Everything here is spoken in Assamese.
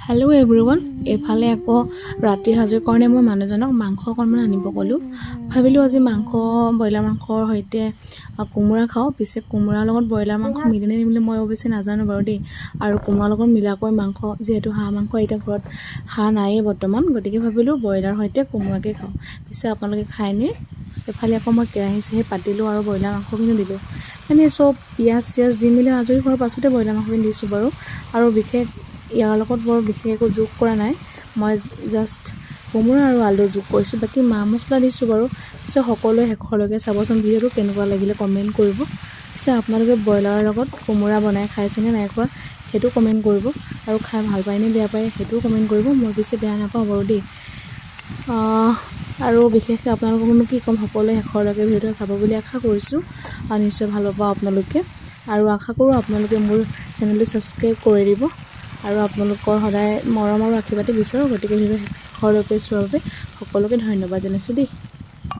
হেল্ল' এভৰিৱান, এইফালে আকৌ ৰাতিৰ সাজৰ কাৰণে মই মানুহজনক মাংস অকণমান আনিব ক'লোঁ। ভাবিলোঁ আজি মাংস, ব্ৰইলাৰ মাংসৰ সৈতে কোমোৰা খাওঁ। পিছে কোমোৰাৰ লগত ব্ৰইলাৰ মাংস মিলেনে নিমিলে মই অৱশ্যে নাজানো বাৰু দেই। আৰু কোমোৰাৰ লগত মিলাকৈ মাংস, যিহেতু হাঁহ মাংস এতিয়া ঘৰত হাঁহ নায়েই বৰ্তমান, গতিকে ভাবিলোঁ ব্ৰইলাৰ সৈতে কোমোৰাকে খাওঁ। পিছে আপোনালোকে খায়নে? এইফালে আকৌ মই কেৰাহী চাহী পাতিলোঁ আৰু ব্ৰইলাৰ মাংসখিনিও দিলোঁ। এনেই চব পিঁয়াজ চিয়াজ দি মেলি আজৰি হোৱাৰ পাছতে ব্ৰইলাৰ মাংসখিনি দিছোঁ বাৰু। আৰু বিশেষ ইয়াৰ লগত বৰ বিশেষ একো যোগ কৰা নাই, মই জাষ্ট কোমোৰা আৰু আলু যোগ কৰিছোঁ, বাকী মা মছলা দিছোঁ বাৰু। পিছে সকলোৱে শেষলৈকে চাবচোন ভিডিঅ'টো, কেনেকুৱা লাগিলে কমেণ্ট কৰিব। পিছে আপোনালোকে ব্ৰইলাৰৰ লগত কোমোৰা বনাই খাইছেনে নাই খোৱা, সেইটো কমেণ্ট কৰিব। আৰু খাই ভাল পায়নে বেয়া পায়, সেইটোও কমেণ্ট কৰিব। মই পিছে বেয়া নাপাওঁ বাৰু দেই। আৰু বিশেষকৈ আপোনালোককনো কি ক'ম, সকলোৱে শেষলৈকে ভিডিঅ'টো চাব বুলি আশা কৰিছোঁ আৰু নিশ্চয় ভাল পাব আপোনালোকে। আৰু আশা কৰোঁ আপোনালোকে মোৰ চেনেলটো ছাবস্ক্ৰাইব কৰি দিব আৰু আপোনালোকৰ সদায় মৰম আৰু আশীৰ্বাদে বিচাৰোঁ। গতিকে ভিডিঅ' শেষলৈকে চোৱাৰ বাবে সকলোকে ধন্যবাদ জনাইছোঁ দেই।